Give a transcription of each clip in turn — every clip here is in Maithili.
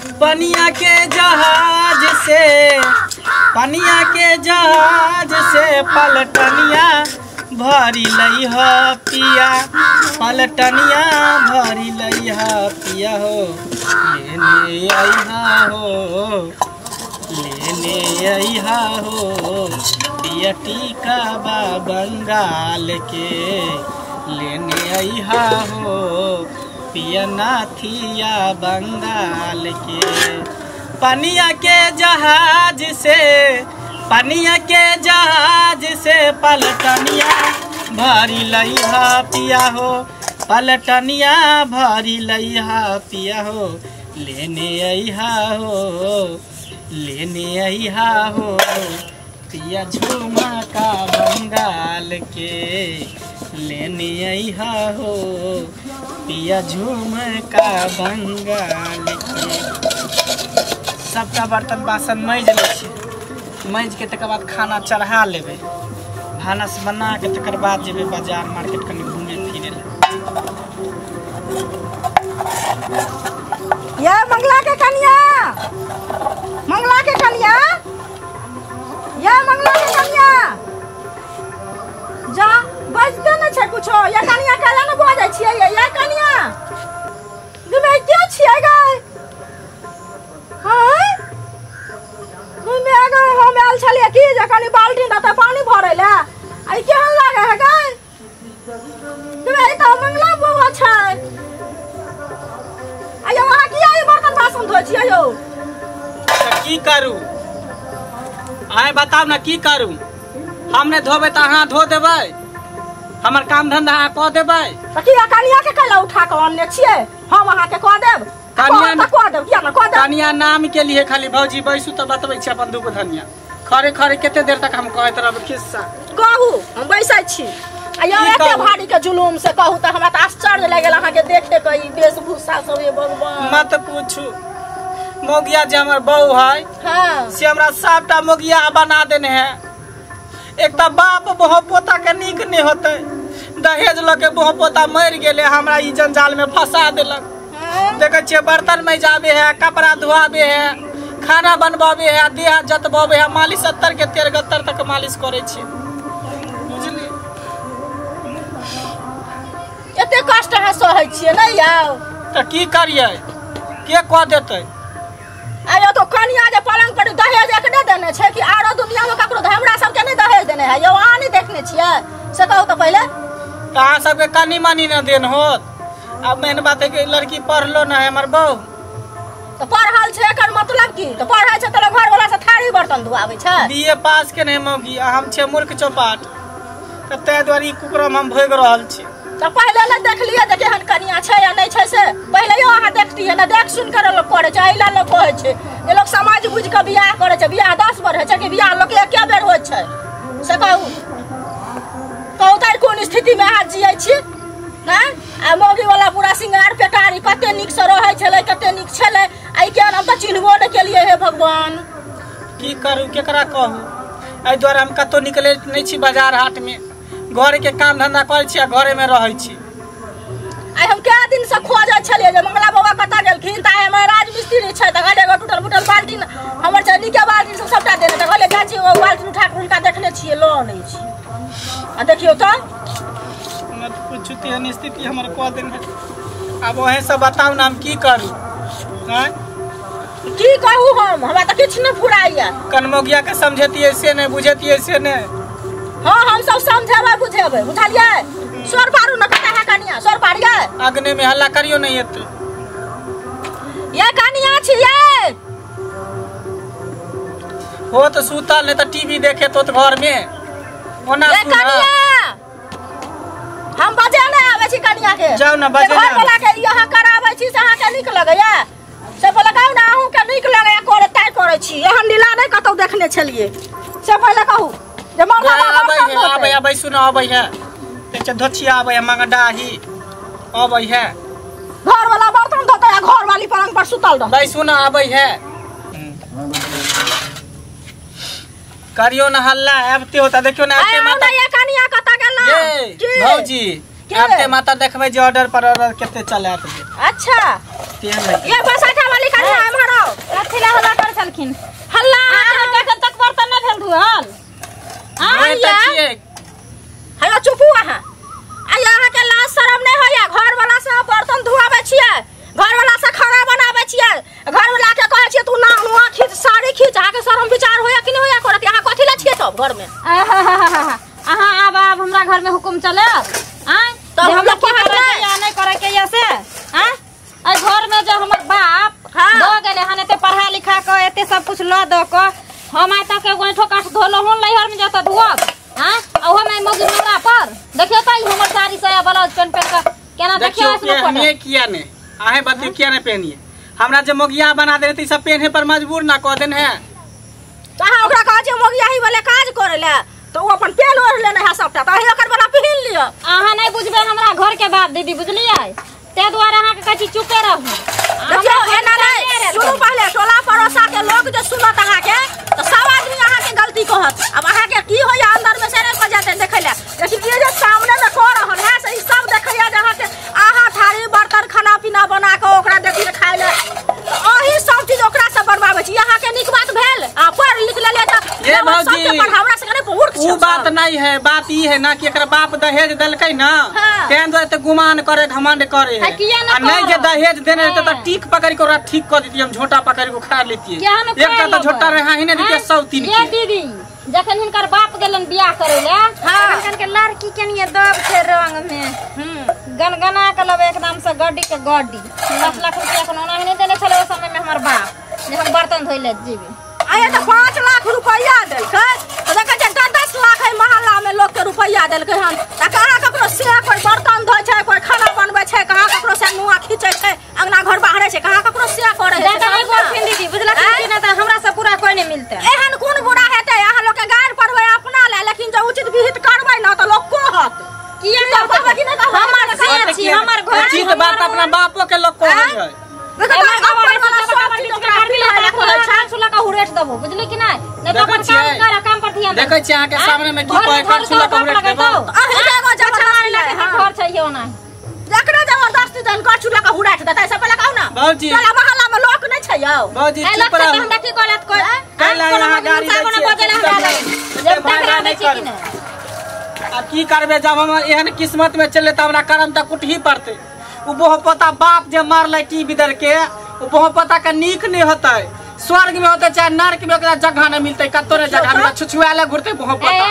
पनिया के जहाज से, पनिया के जहाज से पलटनिया भरी लइहा पिया, पलटनिया भरी लइहा पिया हो, लेने अइहा हो, लेने अइहा हो पिया टीका बा बंगाल के, लेने अइहा हो पिया नाथिया बंगाल के। पनिया के जहाज से, पनिया के जहाज से पलटनिया भरी लइहा पिया हो, पलटनिया भरी लइहा पिया हो, लेने अइहा हो, लेने अइहा हो पिया झुमा का बंगाल के, लेने अइहा हो पिया झुमका बंगाल के। सबटा बर्तन बासन माजि लै छी, माजि के तकर बाद खाना चढ़ा लेबै, भानस बना के तकर बाद जेबै बाजार मार्केट कनि घूमे फिरे लए। ये मंगला के कनिया, मंगला के कनिया, ये मंगला के कनिया, जा बजते न छै कुछो। ये कनिया काला न बजै छियै? ये कनिया दुमे के छियै गै? हां दुमे गै, हम आयल छलियै की जे कनि बाल्टी दऽ पानी भरै लए, आ ई केहन लागै है गै? दुमे ई तऽ मंगला बौआ छै। आ यौ अहाँ किया ई बर्तन बासन धोइ छियै यौ? तऽ की करू आइ बताउ ने, की करू? हम नहि धोबै तऽ अहाँ धो देबै, हमर काम धंधा अहाँ कऽ देबै। तऽ किया कनिया के कैला उठा कऽ अनने छियै? हम अहाँके कऽ देब। कनिया कऽ देब, किया ने कऽ देब? कनिया नाम के लिए खाली भौजी बैसू तऽ बतबै छी अपन दुगो धनिया। खरे खरे कते देर तक हम कहैत रहब खिस्सा? कहू, हम बैसै छी। आ यौ की एते कहू? भारी के जुलूम से कहू तऽ हमरा तऽ आश्चर्य लागि गेल अहाँके देखे के, ई वेशभूषा सब, हे भगवान। मत पूछू, मोगिया जे हमर बहू है, हाँ, से हमरा सबटा मोगिया बना देने है। एक तऽ बाप बहु पोता के नीक नहीं होते, दहेज लऽ के बहु पोता मरि गेलै, हमरा ई जंजाल में फंसा देलक। हाँ? देखै छियै बर्तन मजाबे है, कपड़ा धोआबे है, खाना बनबाबे है, देह जतबाबे है, मालिश 70 के 73 तक मालिश करै छियै, बुझलियै? एते कष्ट अहाँ सहै छियै नहि यौ? तऽ की करियै, के कऽ देतै? आ यौ तो कनिया जे पलंग पर दहेज एकने देने छै कि आरो दुनिया में ककरो? हमरा सबके नहि दहेज देने है यौ, अहाँ नहि देखने छियै से कहू तऽ पहिले। तऽ अहाँ सबके कनि मनि ने देन होत। आब मेन बात है कि लड़की पढ़लो न है हमर बहू। तऽ पढ़ल छै एकर मतलब की? तऽ पढ़ै छै तऽ घर वाला से थारी बर्तन धोआबै छै? बीए पास के नहीं मौगी, आ हम छियै मूर्ख चौपाट, तऽ ताहि दुआरे ई कुकरम हम भोगि रहल छी। तऽ पहिले नहि देखलियै जे केहन कनिया छै या नहि छै से? पहिले यौ अहाँ देखतियै ने, देख सुन कर लोक करै छै। एहि लए लोक कहै छै जे लोक समाज बुझि कऽ बियाह करै छै। बियाह 10 बेर होइ छै कि बियाह लोक एके बेर होइ छै से कहू? कहू तऽ कोन स्थितिमे अहाँ जियै छी? नहि आ मौगी वाला पूरा सिंगार पेटारी कते नीक से रहै छलै, कते नीक छलै, आ ई केहन हम तऽ चिन्हबो नहि केलियै, हे भगवान। की करू, केकरा कहू? एहि दुआरे हम कतहु निकलै नहि छी बाजार हाट में, घर के काम धंधा करै छी आ घरे में रहै छी। आइ हम कए दिन से खोजै छलियै जे मंगला बाबा कतऽ गेलखिन, तऽ आइ हमर राजमिस्त्री छै तऽ कहलियै एगो टूटल फूटल बाल्टीन हमर छै, नीके बाल्टीन सब सबटा देने, तऽ कहलियै जाइ छी ओ बाल्टीन उठा कऽ हुनका देखने छियै लऽ अनै छी, आ देखियौ तऽ मत पूछू, तेहन स्थिति हमर कऽ देने। आब वहीं से बताउ ने हम की करू? आँय की कहू हम, हमरा तऽ किछु नहि फुराइया। कनमोगिया के समझेतियै से नहि, बुझेतियै से नहि। हाँ हम सब समझेबै बुझेबै, बुझलियै? सोर पारू न कतऽ है कनिया, सोर पारियै। अग्नि में हल्ला करियो नहीं एते। ये कनिया छियै हो तो सुतल नहीं तऽ टीवी देखे तो घर में ओना ये सुन। कनिया हम बजे नहि आबै छी कनिया के। जाउ ने, बजे घर नहि आबै। वाला के यहाँ कराबै छी से अहाँके नीक लगैया? से पहिले कहू ने, अहूँके नीक लगैया करे तैं करै छी? एहन लीला नहि कतौ देखने छलियै। से पहिले कहू जे मरला बाबा आबै बर्तन है, धोतै। आबै आबै सुन, आबै है देखै धोछिया आबै है, मंगडाही आबै है। घर वाला बर्तन धोतै आ घर वाली पलंग पर सुतल रहतै। भाई सुन आबै है, करियो न हल्ला, आबते होता देखियो ना आबते आइ आउ माता। ने ये कनिया कतऽ गेल? ये की? भौजी के? आबते माता देखबै जे ऑर्डर पर ऑर्डर कते चलत। अच्छा तेहन है। ये बसाठा वाली कनिया एम्हर आउ। छलखिन हल्ला अहाँ एखन तक बर्तन नहि भेल धुअल आ हेलो चुपू अहाँ आ अहाँ के लाज शरम नहि होइया घर वाला से बर्तन धुआबै छियै घर वाला से खाना बनाबै छियै घर वाला के कहै छियै तू ना नुआ खींच साड़ी खींच अहाँ के शरम विचार होइया कि नहि होइया करत अहाँ कथि ले छियै तब घर में अहाँ आब आब हमरा घर में हुकुम चलत आय तब हम हम की करे के या नहीं करे के या से आय ए घर में जो हमर बाप दो गेले हन एते पढ़ा लिखा के एते सब कुछ ल द के हम आइ तक एगो ऐठो काठ धोलो हन लैहर में जत धोब हां आ हम मौगी हमरा पर देखियो त हमर साड़ी साया ब्लाउज पेन पेन के केना देखियो देखियो हमें किया ने आहे बतियो किया ने पहनिए हमरा जे मोगिया बना देने त ई सब पहने पर मजबूर ना क देन है त अहाँ ओकरा कहै छियै मोगिया ही वाले काज करे ले तो वो अपन पेन ओढ़ लेने है सबटा त अहीं ओकर वाला पहिन लियो अहाँ नहीं बुझबे हमरा घर के बात दीदी बुझलियै ते द्वारा अहाँ के कहै छी चुपे रहू देखियो एना नहीं सुनू पहले टोला पड़ोसा के लोग जे सुनत अहाँ के तो सब आदमी अहाँ के गलती कहत अब अहाँ के की होया अंदर में से नहीं कह जाते देखै ले लेकिन ये जे सामने में कह रहल है से ई सब देखैया जे अहाँ के अहाँ थारी बर्तन खाना पीना बना के ओकरा देखिए खाय ले तो अही सब चीज ओकरा से बनवाबै छी अहाँ के नीक बात भेल आ पढ़ लिख लेलियै त ये भौजी हमरा से कने मूर्ख उ बात नहीं है बात ई है ना कि एकर बाप दहेज देलकै ना तें दुआरे त गुमान करे घमंड करे है आ नहीं जे दहेज देने रहते त टीक पकड़ के ओकरा ठीक क देती हम झोटा पकड़ के उखाड़ लेती एकटा त झोटा रहा ही नहीं देती 103 ये दीदी जखन हिनकर बाप गेलन बियाह करे ले तखन के लड़की के लिए दब छै रंग में गनगना के लबे एकदम से गड्डी के गड्डी 10 लाख रुपया कोनो ओना नहीं देने छले ओ समय में हमर बाप जे हम बर्तन धोइ ले जीबी आये त 5 लाख रुपया देलकै त देखै छै 10 लाख है मोहल्ला में लोग के रुपया देलकै हन त कहाँ ककरो से कोई बर्तन धोइ छै कोई खाना बनबै छै कहाँ ककरो से नुआ खींचै छै अंगना घर बाहरै छै कहाँ ककरो से करै छै नहीं बोलथिन दीदी बुझलखिन कि ना त हमरा से पूरा कोई नहीं मिलतै एहन कोन बुरा हेतै अहाँ लोग के गार पड़बै अपना ले लेकिन जे उचित विहित करबै ना त लोग कहत किया कहबै कि नहीं हमर से छी हमर घर उचित बात अपना बापो के लोग कहै है देखै छी अहाँ के सामने में की कहै करछुला का हुरेट देबो अहीं एगो घर चाहिए ओना जकरा जबरदस्ती जन करछुला का हुरेट देतै से पहिले कहू ना भौजी टोला मोहल्ला में लोक नहीं छै यौ भौजी चुप रहू हमरा की कहलत कोई कैला अहाँ गाड़ी दै छी जब टकरा दै छी कि नहीं अब की करबे जब हम एहन किस्मत में चले त हमरा करम त कुटही पड़तै उ बोहपोता बाप जे मारलै टी बिदर के उ बोहपोता के नीक नहीं होतै स्वर्ग में होतै चाहे नर्क में ओकरा जगह नहीं मिलतै कतौ नहीं जगह मिलतै छुछुआले घुरतै बोहपोता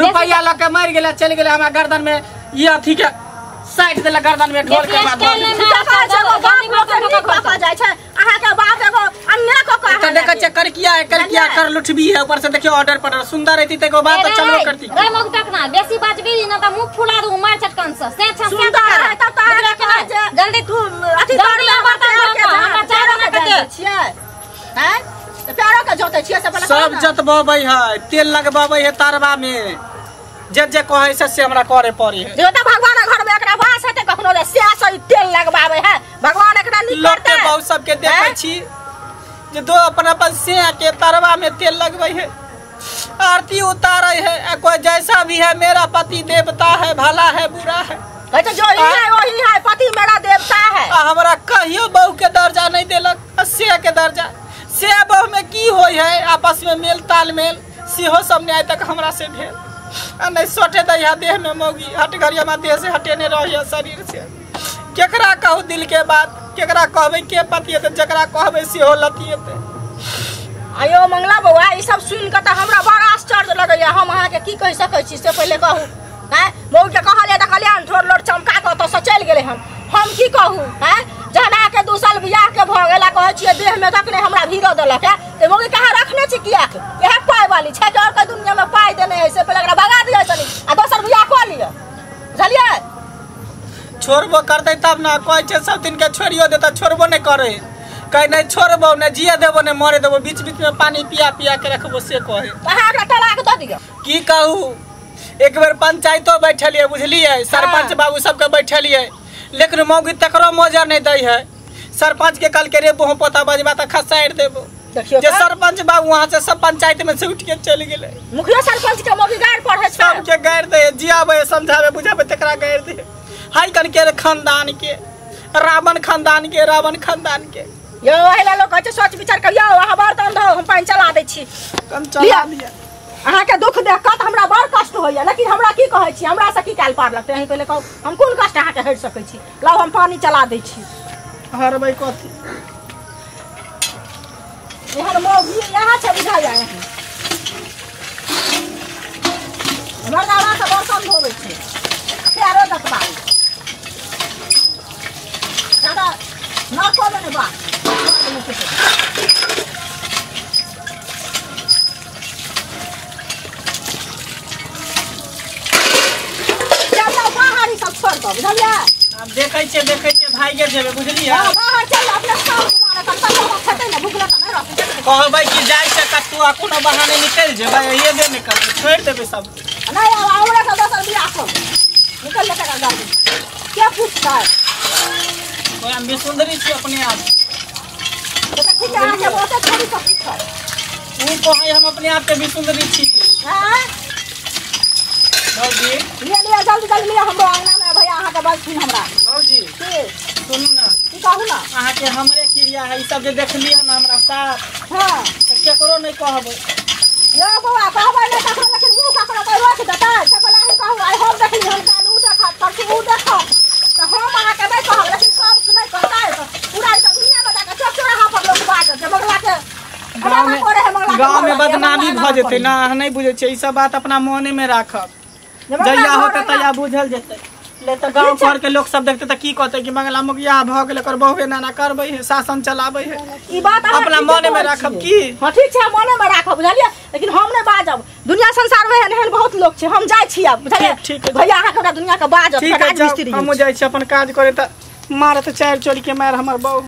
रुपया ल के मर गेलै चलि गेलै हमरा गर्दन में ई अथी के साइड देला गर्दन में ढोल के बाद जाइ छै अहाँ के बाप एगो अन्य क कह त देखै छै कर किया है कर किया कर लुटबी है ऊपर से देखियो ऑर्डर पर सुंदर रहती त एगो बात चलबो करती रे मग तक ना बेसी बाजबी ना त मुंह फुला दू मार चटकन से से छ सुंदर है तब त अहाँ के जल्दी तू अथी जल्दी बर्तन धो के हमरा चाय बना के दे छियै हैं त प्यारो के जोतै छियै से पहिले सब जतबबै है तेल लगबाबै है तारबा में जे जे कहै से हमरा करे पड़ी है जो त भगवान घर में एकरा वास हेतै कखनो रे से से तेल लगबाबै है भगवान एकरा नीक करतै लोग के बहुत सबके देखै छी जे दो अपन अपन से के तरवा में तेल लगबै है आरती उतारै है आ कोई जैसा भी है मेरा पति देवता है भला है बुरा है कहै छै जो ही है वही है पति मेरा देवता है आ हमरा कहियो बहू के दर्जा नहीं देलक आ से के दर्जा से बहू में की होय है आपस में मेल तालमेल सेहो सब ने आइ तक हमरा से भेल आ नहीं सोटे दै है देह में मौगी हट घड़ी हमरा देह से हटेने रही शरीर से केकरा कहू दिल के बात केकरा कहबै के पतिएतै जकरा कहबै सेहो लतिएतै आयो मंगला बौआ ई सब सुनि कऽ तऽ हमरा बड़ा आश्चर्य लगैया हम अहाँके की कहि सकै छी से पहिले कहू हैं बहू के कहलियै तऽ कहलियै हन ठोर लोर चमका कऽ ओतऽ से चलि गेलै हन हम की कहू हैं जहन अहाँके 2 साल बियाह के भऽ गेल आ कहै छियै देह में तक नहि हमरा भीरो देलक है तऽ मौगी कहाँ रखने छी कियाक इएह पाइ वाली छै कि आओर कोइ दुनिया में पाइ देने है से पहिले एकरा भगा दिअ सनी आ दोसर बियाह कऽ लिअ बुझलियै छोड़बो करतै तब ना कहै छै सब दिन के छोड़ियो देता छोड़बो नहीं करे कहे नहीं छोड़बो नहीं जिए देबो नहीं मरे देबो बीच बीच में पानी पिया पिया के रखबो से कहे अहाँ एकरा तलाक दऽ दिअ की कहू एक बेर पंचायतो बैठलियै बुझलियै सरपंच बाबू सबके बैठलियै लेकिन मौगी तकरो मजा नहीं दै है सरपंच के कल के रे बोहो पोता बजबा त खसारि देबो देखियो जे सरपंच बाबू वहां से सब पंचायत में से उठ के चलि गेलै मुखिया सरपंच के मौगी गारि पढ़ै छै सबके गारि दे जियाबै समझाबै बुझाबै तकरा गारि दे हाय कन के खानदान के रावण खानदान के रावण खानदान के यौ एहिला लोक कहै छै सोच विचार करियौ अहाँ बर्तन धो हम पानि चला दै छी। कम चला लिअ। अहाँके दुख देख कऽ तऽ हमरा बड़ कष्ट होइया, लेकिन हमरा की कहै छी, हमरा से की काल्हि पार लगतै? अहीं पहिले कहू, हम कोन कष्ट अहाँके हरि सकै छी? लाउ हम पानि चला दै छी। हरबै कथी? एहन मौगी इएह छै बुझाइया। एहन मर्दाना से बर्तन धोबै छै, पैरो दतबाबै दादा नरको मे नहि बात। चल जाउ बाहर, ई सब छोड़ि दऽ, बुझलियै? आब देखै छियै, देखै छियै, भाइगे जेबै, बुझलियै? हँ, बाहर चल जाउ, अपने साउस माने कतऽ लोक खेतै ने, भुखले तऽ नहि रहतै। कहबै कि जाइ छै कतहु आ कोनो बहाने निकलि जेबै, अयबे नहि करबै, छोड़ि देबै सब। नहि आब हमरा सब दोसर बियाह करू, निकल जेतै गाड़ी, के पूछतै? हम भी सुन्दरी छी अपने आप। तऽ ठीक है, अहाँके बहुते छोड़ी सब पूछत। ओ कहै हम अपने आप के भी सुन्दरी छी। आँय? भौजी लिअ लिअ जल्दी जल्दी लिअ, हमरो अंगना मे भैया अहाँके बजथिन हमरा। भौजी की सुनू ने, की कहू ने? अहाँके हमरे क्रिया है, ई सब जे देखलियै हन हमरा साथ, हँ, तऽ केकरो नहि कहबै। यौ बौआ, कहबै नहि ककरो, लेकिन मुँह ककरो कोइ रोकि देतै? से पहिले अहीं कहू। आइ हम देखली हन, काल्हि उ देखत, परसू उ देखत, तऽ हम अहाँके नहि कहब, लेकिन सब नहि कहतै तऽ पूरा ई सब दुनियामे जाकऽ चौक चौराहा पर लोक बाजत जे बगला के गाँव में एना करे है, बगला के गाँव में घरवाली, बदनामी बगला भऽ एना जेतै करे। ना? अहाँ नहि बुझै छियै, ई सब बात अपना मोने में राखब, जे बगला जहिया घर होतै एना तहिया बुझल जेतै। ले तऽ गाँव घर के लोक सब देखतै तऽ की कहतै कि मंगला मुखिया भऽ गेल, एकर बहु एना एना करबै है, शासन चलाबै है। ई बात अहाँ अपना ठीके मोने में कहै राखब छियै। की? हाँ ठीक छै, मोने में राखब, बुझलियै? लेकिन हम नहि बाजब, दुनिया संसार में एहन एहन बहुत लोक छै। हम जाइ छी आब, बुझलियै? ठीक, ठीक। भैया अहाँके हमरा दुनिया के बाजत, ठीक है, राजमिस्त्री जाउ, हमहूँ जाइ छी अपन काज करे, तऽ मारत चारि चोरी के मार हमर बहु।